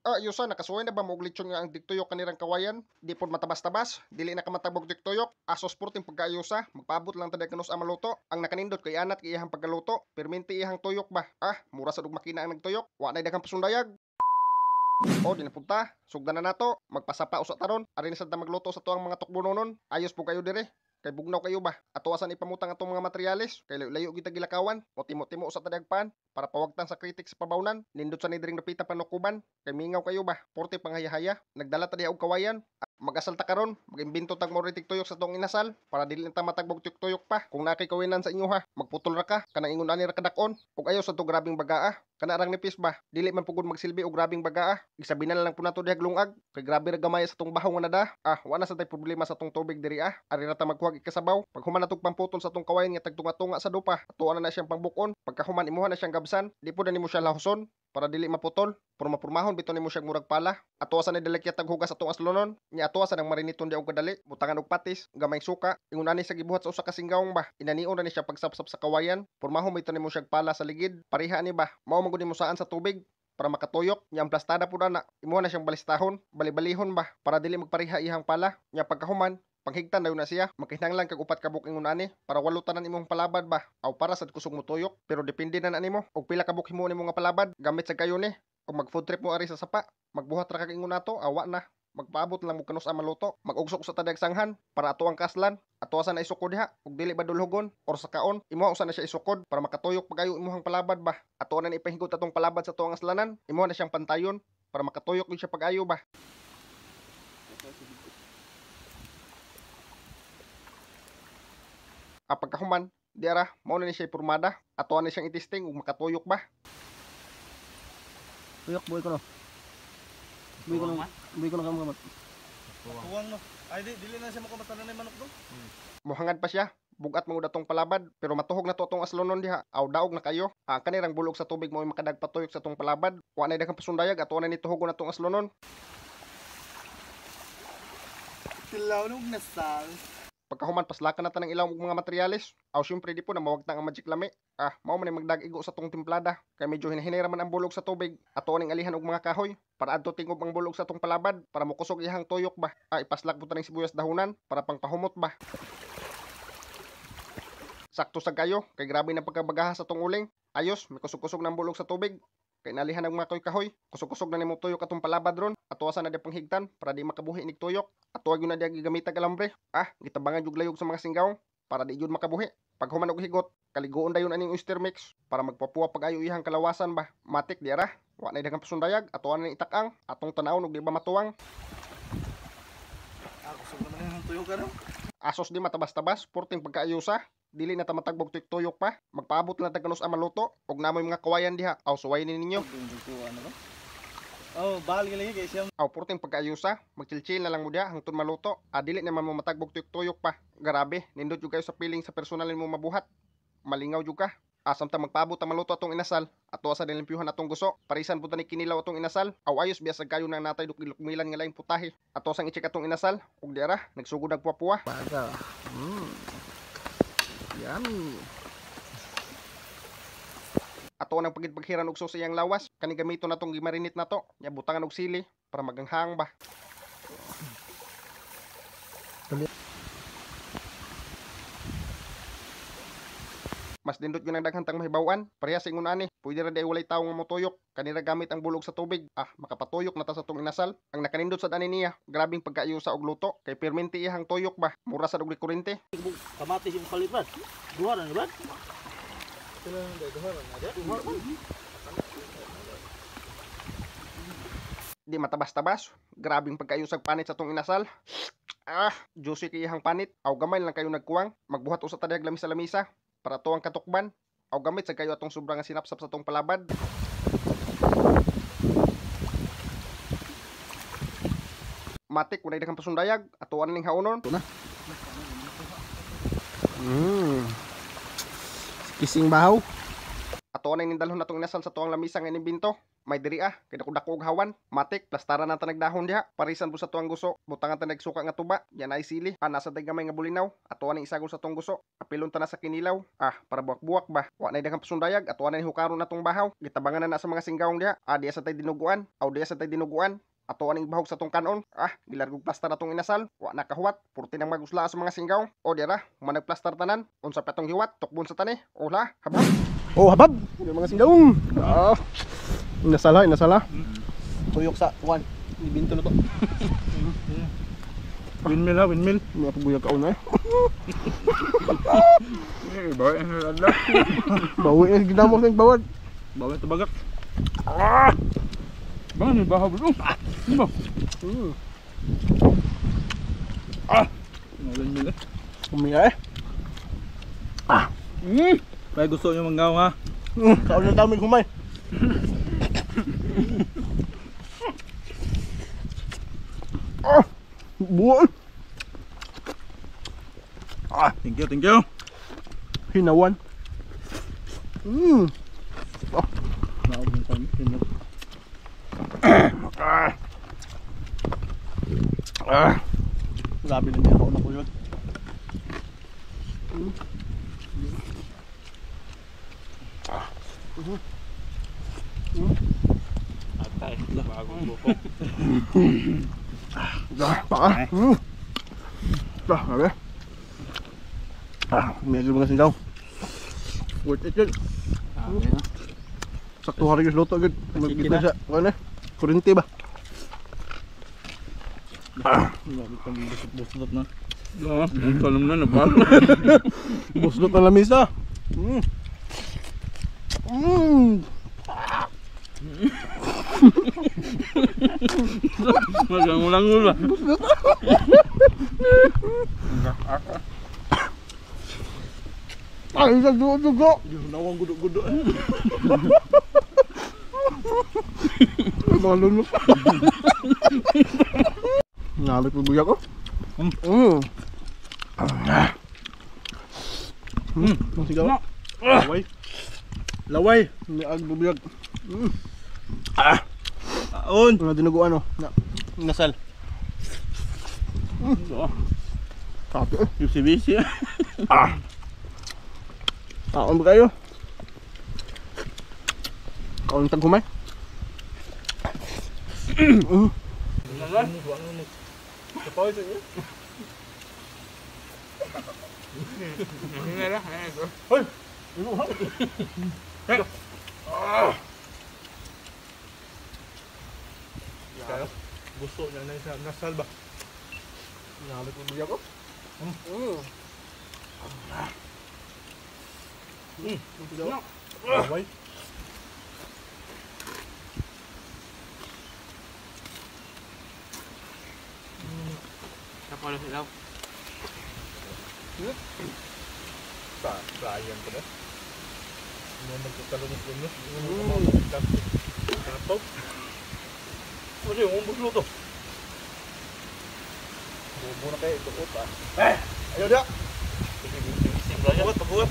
Ah, yusa, nakasuway na ba mo og lechon nga ang tiktuyok kanirang kawayan? Di pod matabas-tabas, dili na ka matabog tiktuyok. Asos porting pagkaayusa, magpaabot lang tadag kanus ang maluto. Ang nakanindot kay anat kay iyang pagkaluto, perminti iyang tuyok ba? Ah, mura sa og makina ang nagtuyok. Wa nay daghang pasundayag. O, di na punta. Sugdan na nato. Magpasapa usa taron. Ari na sad ta magluto sa tuang mga tukbononon. Ayos po kayo dire. Kay bugnaw kayo ba? Ato asan ipamutang atong mga materyales? Kay layo-layo kita gilakawan. O timo-timo usa tadagpan para pawagtan sa kritik sa pabawnan. Nindot sa ni diring dapita panukuban. Kay mingaw kayo ba? Porte panghayahaya. Nagdala ta diha og kawayan. Mag-asal ta karon, mag-imbento tag mo tuyok sa tong inasal para dili na ta matagbog tuyok pa. Kung naa kay kawinan sa inyo ha, magputol ra ka kanang ingon ani ra kadak-on. Ug ayo sa to grabing bagaa. Kana rang nipis ba? Dili man pugod magsilbi og grabing bagaa. Gisabi na lang po nato diha lungag kay grabe ra gamay sa tong baho nga nada. Ah, wala sa tay problema sa tong tubig diri ah. Ari ra ta magkuhag ikasabaw. Pag human natog pamputol sa tong kawayan nga tagtunga-tunga sa dupa, atuan na na siyang pangbukon. Pagkahuman imuha na siyang gabsan, di po na nimo siya lahuson para dili maputol. Purma-purmahon bitaw nimo siya murag pala. Atuwa sa ni dalakyat taghugas atong aslonon. Nya atuwa sa nang mariniton di og kadali. Butangan og patis, gamay suka. Ingon ani sa gibuhat sa usa ka singgawong ba. Inanion na ni siya pagsapsap sa kawayan. Purmahon bitaw nimo siya pala sa ligid. Pareha ani ba. Mao man gud nimo saan sa tubig para makatuyok. Nya ang plastada pud ana. Imuha na siyang balistahon, bali-balihon ba para dili magpareha iyang pala. Nya pagkahuman, panghigtan dayon na siya. Magkinahanglan kag upat ka buok ingon ani para walo tanan imong palabad ba. Aw para sad kusog mo tuyok, pero depende na na nimo og pila ka buok himuon nimo nga palabad. Gamit sa kayo ni. Og mag food trip mo ari sa sapa, magbuhat ra kag ingon nato, awa na. Magpaabot lang mo kanus ang maluto. Mag-ugsok sa tadag sanghan para ato ang kaslan. Ato sa na isukod diha ug dili ba dulhugon or sa kaon. Imuha usa na siya isukod para makatuyok pagayo imuhang palabad ba. Ato na ipahigot atong palabad sa tuang aslanan. Imuha na siyang pantayon para makatuyok gyud siya pag-ayo ba. Ah, pagkahuman, di ara, mao na ni siya pormada. Ato na siyang itisting ug makatuyok ba. Tuyok, buhay ko no. Buhay ko no. Buhay ko no kamot. Tuwang no. Ay di dili na siya makamatanan ni manok do. Muhangad pa siya. Bugat mo atong palabad pero matuhog na to atong aslonon diha. Aw daog na kayo. Ang kanirang bulog sa tubig mo makadagpatuyok sa atong palabad. Wa na daghang pasundayag ato na ni tuhogon atong aslonon. Tilaw no nasal. Pagkahuman paslakan na tanang ilaw og mga materyales. Aw syempre di po na mawagtang ang magic lami. Ah, mao man ni magdag-igo sa tong timplada. Kay medyo hinahinay ra man ang bulog sa tubig. Ato ning alihan og mga kahoy para adto tingob ang bulog sa tong palabad para mokusog iyang tuyok ba. Ah, ipaslak po taning sibuyas dahunan para pangpahumot ba. Sakto sa kayo kay grabe na pagkabagaha sa tong uling. Ayos, may kusog-kusog ng bulog sa tubig. Kay nalihan ang mga kahoy kahoy. Kusog-kusog na nimo tuyok atong palabad ron. Ato sa na di panghigtan para di makabuhi nig tuyok. Ato gyud na di gigamitag alambre. Ah, gitabangan jud layog sa mga singgaw para di jud makabuhi. Paghuman og higot, kaliguon dayon aning oyster mix para magpapuwa pag-ayo iyang kalawasan ba. Matik di ara. Wa nay daghang pasundayag, ato na itakang atong tan-awon og di ba matuwang. Ah, kusog naman yung tuyok ano. Asos di matabas-tabas, porting pagkaayusa. Dili na ta matagbog tuyok pa. Magpaabot lang tag kanus ang maluto og namoy mga kawayan diha. Aw suway ni ninyo. Oh, bahal lagi kay siya. Aw porting pagkaayusa, magchilchil na lang mo diha hangtod maluto. Ah, dili naman mo matagbog tuyok-tuyok pa. Grabe, nindot jud kayo sa piling sa personal nimo mabuhat. Malingaw jud ka. Asam ta magpaabot ang maluto atong inasal. Ato sa dilimpyuhan atong guso. Parisan po ta ni kinilaw atong inasal. Aw ayos biya sa kayo nang natay dukilukmilan nga laing putahe. Ato sang i-check atong inasal. Ug di ara, nagsugod nagpuwa-puwa. Baga. Yummy. Ato nang pagidpaghiran og sauce iyang lawas. Kani gamiton natong gimarinate nato. Nya butangan og sili para maganghang ba. Mas dindot yun ang daghan tang mahibaw-an. Pareha sa ingon ani, pwede ra di walay tawo nga motuyok. Kanira gamit ang bulog sa tubig. Ah, makapatuyok na ta sa tong inasal. Ang nakanindot sa ani niya, grabing pagkaayusa og luto. Kay perminti iyang tuyok ba. Mura sa og kurente. Kamatis yung palit brad. Duha ra ni brad. Sila nang duha ra na. Duha ra. Di matabas-tabas. Grabing pagkaayusag panit sa tong inasal. Ah, juicy kay iyang panit. Aw gamay lang kayo nagkuwang. Magbuhat usa ta diha lamisa-lamisa para tuwang katukban. Aw gamit sa kayo atong sobra nga sinapsap sa tong palabad. Matik kunay daghang pasundayag atuan ning haonon. Kising bahaw. Atuan ning dalhon atong inasal sa tuang lamisa nga inimbento. May diri ah, kay dako-dako og hawan. Matik, plastaran na tanag dahon diha. Parisan po sa tuang guso. Butangan tanag suka nga tuba. Yan ay sili. Ah, nasa tay gamay nga bulinaw. Ato aning isagol sa tong guso. Apilon ta na sa kinilaw. Ah, para buwak-buwak ba. Wa nay daghang pasundayag. Ato aning hukaron na tong bahaw. Gitabangan na na sa mga singgawong diha. Ah, diya sa tay dinuguan. Aw diya sa tay dinuguan. Ato aning bahog sa tong kanon. Ah, gilargog plastar atong inasal. Wa na kahuwat. Purti nang magusla sa mga singgaw. O dira, managplastar tanan. Unsa pa tong hiwat, tukbon sa tani. Ola, habab. Oh, habab. Yung mga singgawong. Ah. Inasala, inasala. Tuyok sa kuan. Ibinto na to. Windmill ha, windmill. May pabuyag ka una eh. Eh, bawi na adlaw. Bawi na ginamo sa bawad. Bawi ito bagak. Ah! Bang, may bahaw bro. Ano ba? Ah! Windmill eh. Umiya eh. Ah! Kaya gusto nyo manggaw ha? Kaon na daming humay. Ah! Buo. Ah! Thank you, thank you. Hinawan. Oh. Ah. Grabe na niya kaon ako yun. Atay, bagong buko. Ah, paka. Ah, grabe. Ah, medyo mga singgaw. Worth it yun. Sakto hari yung luto agad. Magkita siya. Ano eh? Kurinte ba? Ah. Buslot na. Ah, kalam na nabalo. Buslot na lamisa. Magangulang-ngul ba? Buslot. Ay, sa dugo-dugo. Nawang gudo-gudo. Ay, mga lunok. Nalot yung buyak ko. Ang sigaw. Laway. Laway. May agbubuyag. Ah. Aon. Mga dinuguan oh. Na. Nasal. Kape eh. UCBC. Ah. Kaon ba kayo? Kaon tag humay. Gusto niya na sa nasal ba? Nalot yung buyak ko. Laway. Kapalo sila. Sayang ko na. Ano magkakalungos-lungos? Kapaw. Ano yung umbos luto? Bubo na kayo, ituot ah. Eh! Ayaw na! Paguwat, paguwat!